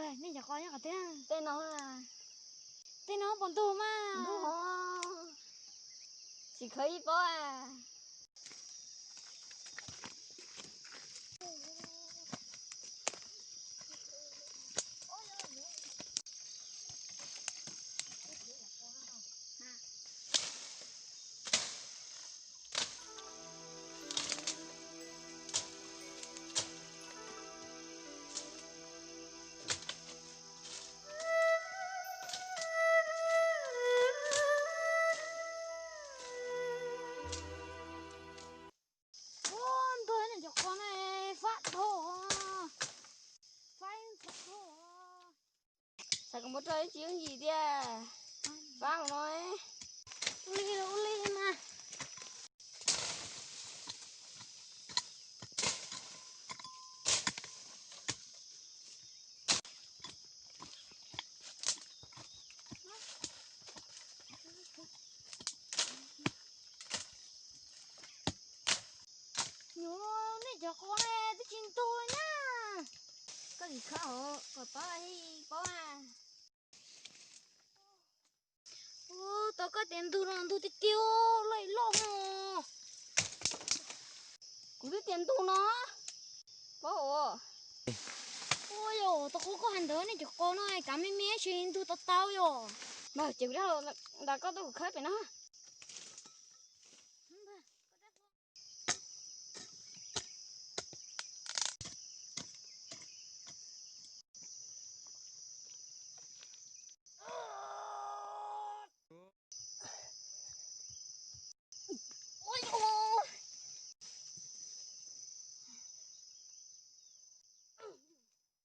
Nej cov qos nyob qhov twg? Tej no, tej no puas ntug mas? Ntug, tsis khawb ib pob. Ua ntug nej cov qos na, fab dhau, fab dhau. Xav kom muab rau ib tsis yooj yim tiag, fab no. Ua li ua li mas. Nyuam nej cov qos ne twb tsis ntug na. Koj tsis khawb hauv kom pab ib pob. Tau koj tias ntug no ntug tiag tiag, loj loj os. Kuv twb tias ntug no, paub os. Ua yog tau qhov koj hais ntawd nej cov qos no kav me me tsis ntug tau tau yog. Mas ces kuv rov los nram koj tuaj kuv khawb pem no.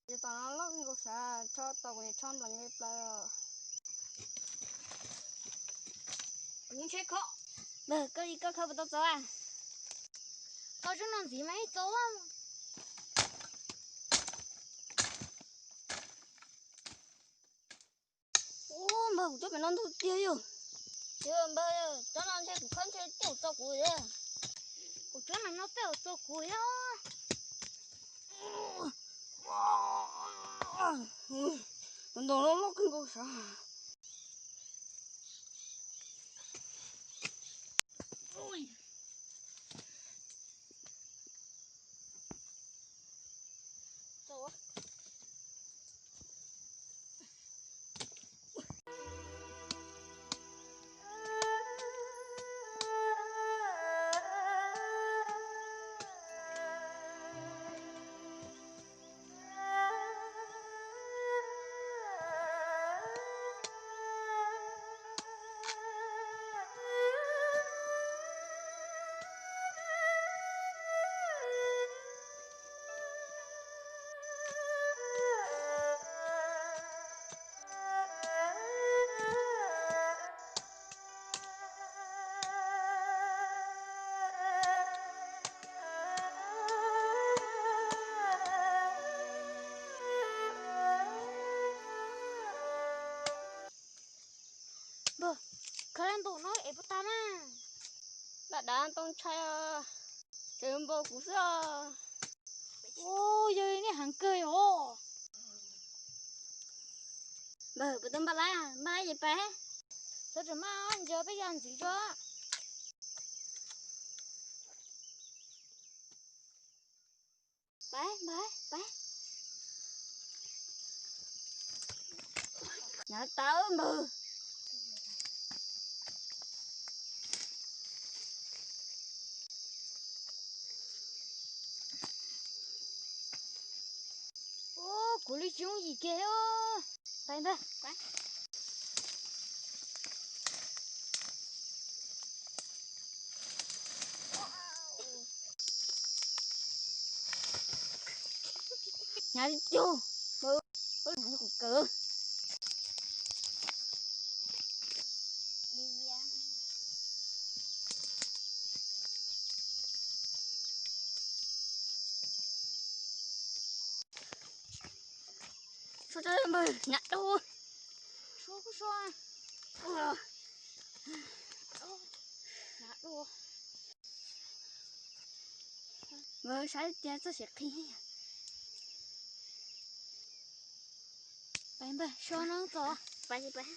Ces tom no loj nkaus sav, tsho tau kuv niam tsho nplas nkaus plaws. Kuv ntshe khawb. Npawg, koj li koj khawb puas tau txaus a? Koj tsob no ntxiv mas ib txaus. Ua npawg, kuv tsob pem no ntug tiag yog. Yog npawg, tsob no ntshe kuv khawb ntshe tej zaum txaus kuv. Kuv tsob no tej zaum txaus kuv thiab. Ntau no loj kawg nkaus sav. Npawg, khawb ntau no es puas tag na? Daj dav ntoo ntshai, tseem npau kuv xwb os. Ua, yog li nej heev kawg os. Npawg, puas tau npaj lab, npaj lab ces pais. Txhob tseem maj, ntsia peb ya ntxiv tso. Pais, pais, pais. Hnyav tas npawg. Ua, kuv li tsis yooj yim kiag os. Pais ntag. Hnyav li cug, hnyav li qus kawg. Hnyav dua. Npawg, saib tias txoj siav qhib. Pais npawg, so no txog. Pais, pais.